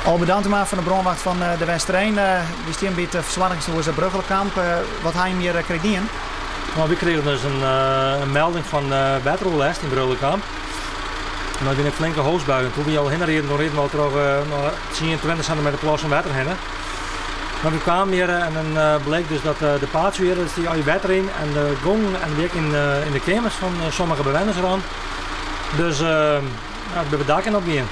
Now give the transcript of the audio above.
Albert Dantema fan de brânwacht fan De Westereen. Wy stean by it fersoargingstehûs Brugchelekamp. Wat ha jim hjir krekt dien? No, wy krigen dus in melding fan wetteroerlêst yn Brugchelekamp. En dat wiene ek flinke hoasbuien. Toen wy al hinne rieden, toen rieden we al troch 10, 20 centimeter plassen wetter hinne. Mar we kwamen hjir en dan bleek dus dat de patio hjir, der stie al wetter yn en de gongen en wie ek yn de keamers fan sommige bewenners ran. Dus ja, ik bin de dakken opgien.